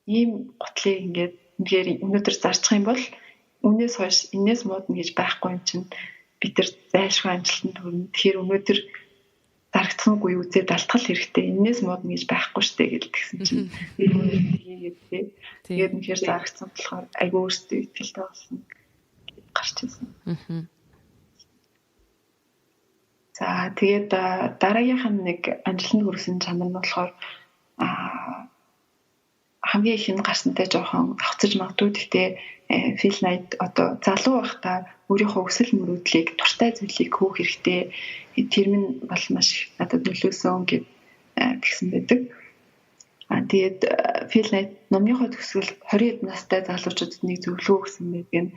ийм гутлыг ингээд үнэхээр өнөөдөр зарчих юм бол үнээс хойш энээс муудна гэж байхгүй юм чинь бид нар зайлшгүй амжилтанд хүрнэ. Тэгэхээр өнөөдөр зарагдах уу үзээд алтгал хэрэгтэй. Энээс муудна гэж байхгүй штэ гэж тэгсэн чинь тэгээд тий. Тэгээд үнэхээр зарагдсан болохоор айгүй өөрсдөө итгэлтэй болсон гарч ирсэн. За, тэгээд дараагийнх нь нэг амжилтанд хүрсэн чанар нь болохоор хамгийн их нь гарсантай жоохон авцаж магадгүй. Гэхдээ Phil Knight одоо залуу байхдаа өөрийнхөө өсөл мөрөөдлийг, дуртай зүйлийг хөөх хэрэгтэй. Тэр нь бол маш их надад нөлөөсөн гэд тэгсэн байдаг. Тэгээд Phil Knight номныхоо төгсгөл 20 настай залуучуудад нэг зөвлөгөө өгсөн байдаг нь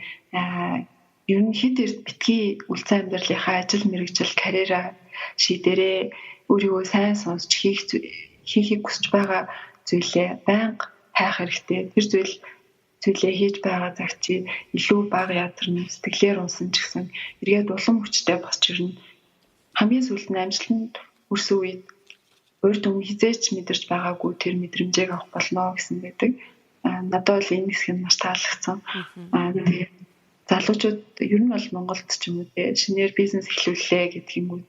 ер нь хэд эрт битгий үлцэн амьдралынхаа ажил мэргэжил, карьераа шийдэрээ, өөрийгөө сайн сонсч хийхийг хүсэж байгаа зүйлээ байнга хайх хэрэгтэй. Тэр зүйлээ хийж байгаа цаг чи илүү бага ядарна, сэтгэлээр унсан ч гэсэн эргээд улам хүчтэй босч ирнэ. Хамгийн сүүлд нь амжилтанд хүрсэн үед Урд өмнө хизээч мэдэрч байгаагүй тэр мэдрэмжийг авах болно гэсэн байдаг. Надад бол энэ хэсэг нь маш таалагдсан. Тэгээд залуучууд ер нь бол Монголд ч юм уу те шинээр бизнес эхлүүллээ гэдэг юм уу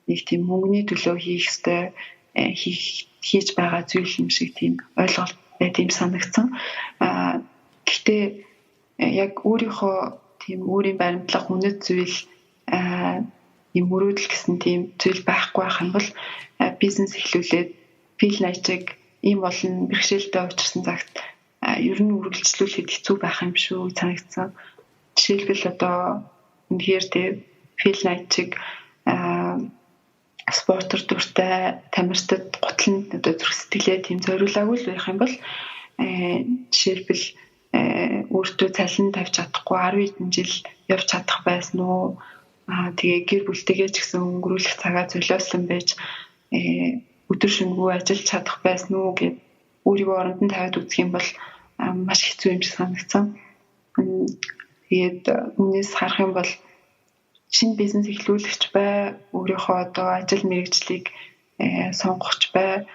нэг тийм мөнгөний төлөө хийх ёстой хийж байгаа зүйл юм шиг тийм ойлголт байт юм санагдсан. Гэхдээ яг өөрийнхөө тийм өөрийн баримтлах үнэт зүйл юм мөрөөдөл гэсэн тийм зүйл байхгүй байх юм бол бизнес эхлүүлээд Phil Knight-ыг ийм олон бэрхшээлтэй учирсан цагт ер нь үргэлжлүүлэхэд хэцүү байх юм шүү санагдсан. Жишээлбэл одоо үнэхээр тэ Phil Knight-ыг спортоор дуртай, тамиртад гутланд одоо зүрх сэтгэлээ тийм зориулаагүй л байх юм бол жишээлбэл өөртөө цалин тавьж чадахгүй 10 хэдэн жил явж чадах байсан уу? Тэгээ гэр бүлтэйгээ ч гэсэн өнгөрүүлэх цагаа золиослон байж өдөр шөнөгүй ажиллаж чадах байсан уу гэд өөрийгөө оронд нь тавиад үзэх юм бол маш хэцүү юм шиг санагдсан. Тэгээд үүнээс харах юм бол шинэ бизнес эхлүүлэгч бай, өөрийнхөө одоо ажил мэргэжлийг сонгогч бай,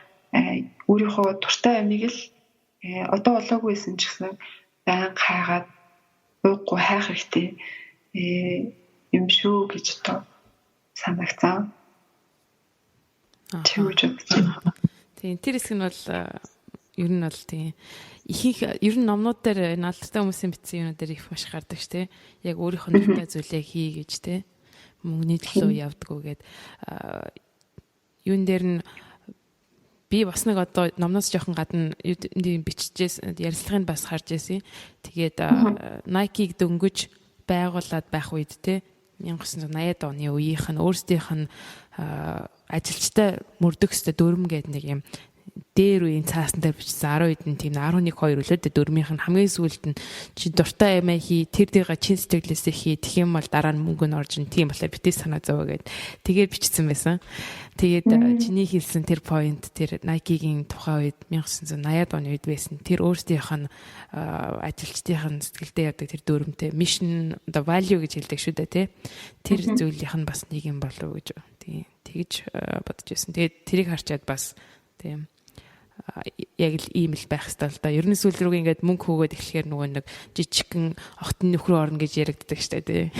өөрийнхөө дуртай юмыг л одоо олоогүй байсан ч гэсэн байнга хайгаад ууггүй хайх хэрэгтэй юм шүү гэж одоо санагцсан. Тэгвэл бодож байна. Тийм, тэр хэсэг нь бол ер нь бол тийм ихэнх ер нь номнууд дээр энэ алдартай хүмүүсийн бичсэн юмнууд дээр их маш гардаг ш, тэ. Яг өөрийнхөө дуртай зүйлээ хий гэж, тэ. Мөнгөний төлөө явдггүй гэд юун дээр нь би бас нэг одоо номноос жоохон гадна биччихээс ярилцлагыг бас харж байсан. Тэгээд Nike-г дөнгөж байгуулад байх үед, те, 1980-ад оны үеийнх нь өөрсдийнх нь ажилчтай мөрдөх өстө дүрм гэдэг нэг юм дээр үеийн цаасан дээр бичсэн 10 хэдэн тийм 11 2 үлээ дөрмийнх нь хамгийн сүүлд нь чи дуртай юмаа хий, тэр дэга чин сэтгэлээсээ хий, тэгэх юм бол дараа нь мөнгө нь орж ин, тийм болохоор битгий санаа зовоо гэд тэгээд бичсэн байсан. Тэгээд чиний хэлсэн тэр point, тэр Nike-гийн тухайн үед 1980-ад оны үед байсан тэр өөрсдийнх нь ажилчдынх нь сэтгэлдээ явдаг тэр дүрмтэй mission, одоо value гэж хэлдэг шүү дээ, тий. Тэр зүйлийнх нь бас нэг юм болов уу гэж тийм тэгж бодож байсан. Тэгээд тэрийг харчаад бас тийм яг л ийм л байх хэрэгтэй л да. Ер нь сүүл рүүгээ ингээд мөнгө хөөгөөд эхлэхээр нөгөө нэг жижигхэн огтон нөхрөө орно гэж яригддаг штэ, тий.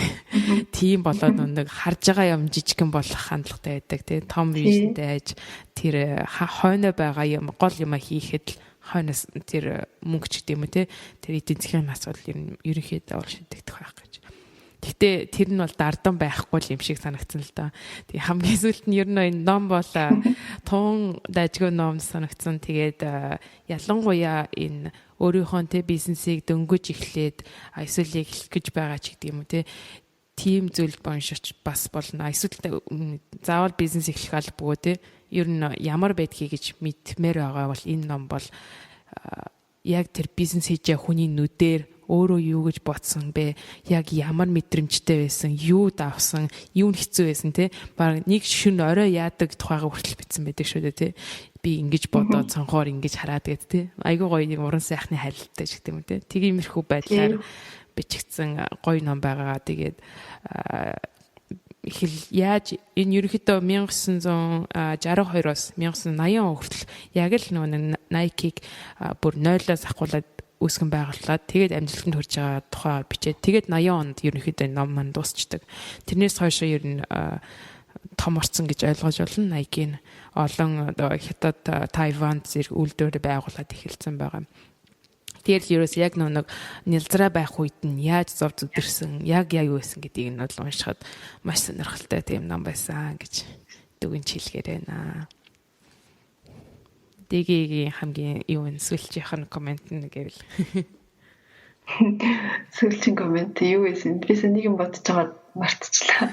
Тийм болоод нэг харж байгаа юм жижигхэн болох хандлагатай байдаг, тий. Том vision тэй айж тэр хойноо байгаа юм гол юм хийхэд л хойноос тэр мөнгө ч гэдэг юм уу, тий. Тэр эдийн засгийн асуудал ер нь ерөнхийдөө бол шийдэгдэх байх гэж. Гэхдээ тэр нь бол дардан байхгүй юм шиг санагдсан л да. Тэгээ хамгийн сүүлд нь ер нь энэ ном бол тун дажгүй ном санагдсан. Тэгээд ялангуяа энэ өөрийнхөө те бизнесийг дөнгөж эхлээд эсвэл эхлэх гэж байгаа ч гэдэг юм уу, те, тийм зүйлд уншиж бас болно. Эсвэл заавал бизнес эхлэх албагүй, те. Ер нь ямар байдгийг гэж мэдмээр байгаа бол энэ ном бол яг тэр бизнес хийж байгаа хүний нүдээр өөрөө юу гэж бодсон бэ? Яг ямар мэдрэмжтэй байсан? Юу давсан? Юу нь хэцүү байсан, те? Бараг нэг шөнө орой яадаг тухайга хүртэл бичсэн байдаг шүү дээ, те. Би ингэж бодоод цонхоор ингэж хараад гээд, те. Айгуу гоё нэг уран сайхны харилттай ч гэдэг юм те. Тиймэрхүү байдлаар бичигдсэн гоё ном байгаа. Тэгээд их л яаж энэ ерөнхийдөө 1962-оос 1980 он хүртэл яг л нөгөө Nike-г бүр 0-оос ахгуулаад үүсгэн байгууллаад тэгээд амжилтанд хүрж байгаа тухай бичээд тэгээд 80 онд ерөнхийдөө ном маань дуусчдаг. Тэрнээс хойш ер нь том орцсон гэж ойлгож болно. Nike-ийн олон одоо Хятад, Тайванд зэрэг үйлдвэр байгуулад эхэлсэн байгаа. Тэгэхээр л ерөөс яг нэг нялзраа байх үед нь яаж зов зүдэрсэн, яг яг юу байсан гэдгийг нь бол уншихад маш сонирхолтой тийм ном байсан гэж дүгнж хэлгээр байна. Дэгийн хамгийн юу вэ, сүүлчийнх нь comment нь гэвэл. Сүүлчийн comment юу байсан? Би нэг юм бодож байгаа мартчихлаа.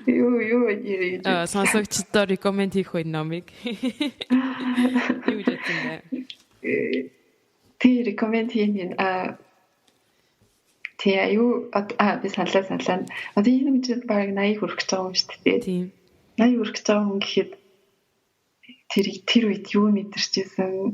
Юу ярих гэж. Сонсогчдоо recommend хийх үе номыг. Юу гэж бодсон бэ? Тий, recommend хийн. Тий, юу би саналаа. Одоо энэ хүн чинь бараг 80 хүрэх гэж байгаа юм шүү дээ. Тийм. 80 хүрэх гэж байгаа хүн гэхэд тэр үед юу мэдэрчээсэн,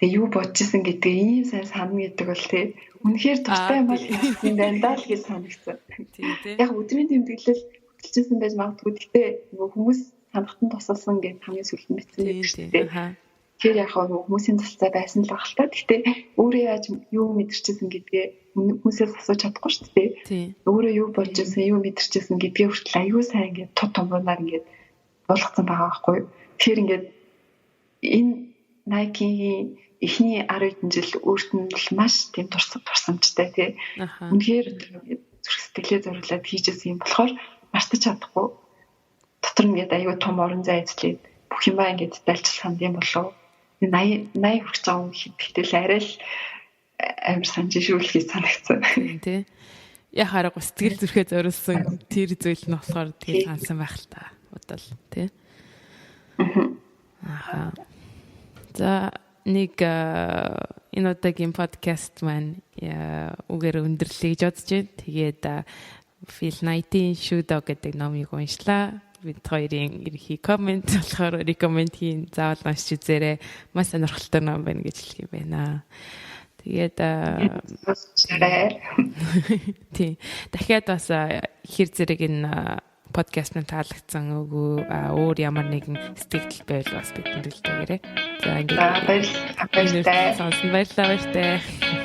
тэгээ юу бодож исэн гэдгээ ийм сайн санана гэдэг бол тий үнэхээр дуртай юм бол юм байна даа л гэж санагдсан. Тийм, тий. Яг өдрийн тэмдэглэл хөтөлжсэн байж магадгүй. Гэхдээ нөгөө хүмүүс санахт нь тусалсан гэж хамгийн сүүлд нь бичсэн байдаг шүү дээ. Тэгэхээр яг нөгөө хүмүүсийн тусалцаа байсан л баг л та. Гэхдээ өөрөө яаж юу мэдэрчээсэн гэдгээ хүмүүсээс асууж чадахгүй шүү дээ. Өөрөө юу болж исэн, юу мэдэрчээсэн гэдгээ хүртэл аюу сайн ингээд тод томрунаар ингээд болгоцсон байгаа байхгүй юу. Тэгэхээр ингээд энэ Nike-ийн эхний 10 хэдэн жил өөрт нь л маш тийм турсамжтай тий. Үнэхээр зүрх сэтгэлээ зориулаад хийжсэн юм болохоор мартаж чадахгүй. Дотор нь ингээд аюу том орон зай эзлээд бүх юмаа ингээд дайлчилсан юм болов. 80 80 хүрч байгаа юм гэхэд арай л амар санаж шүүлэх санагдсан. Тий. Яг хараагүй сэтгэл зүрхээ зориулсан тэр зүйл нь болохоор тэгээд хансан байх л та. Бодвол тий. Аха. За нэг энэ удаагийн подкаст маань үгээр өндөрлөе гэж бодож байна. Тэгээд Phil Knight-ийн Shoe Dog гэдэг номыг уншлаа. Бид хоёрын ерхий comment болохоор recommend хийн, заавал уншиж үзээрэй. Маш сонирхолтой ном байна гэж хэлэх юм байна. Тэгээд тий. Дахиад бас хэр зэрэг энэ подкаст нь таалагдсан үгүй өөр ямар нэгэн сэтгэгдэл байвал бас бидэнд үлдээгээрэй. За ингээд баярлалаа. Баяртай. Сонсон баярлалаа, баяртай.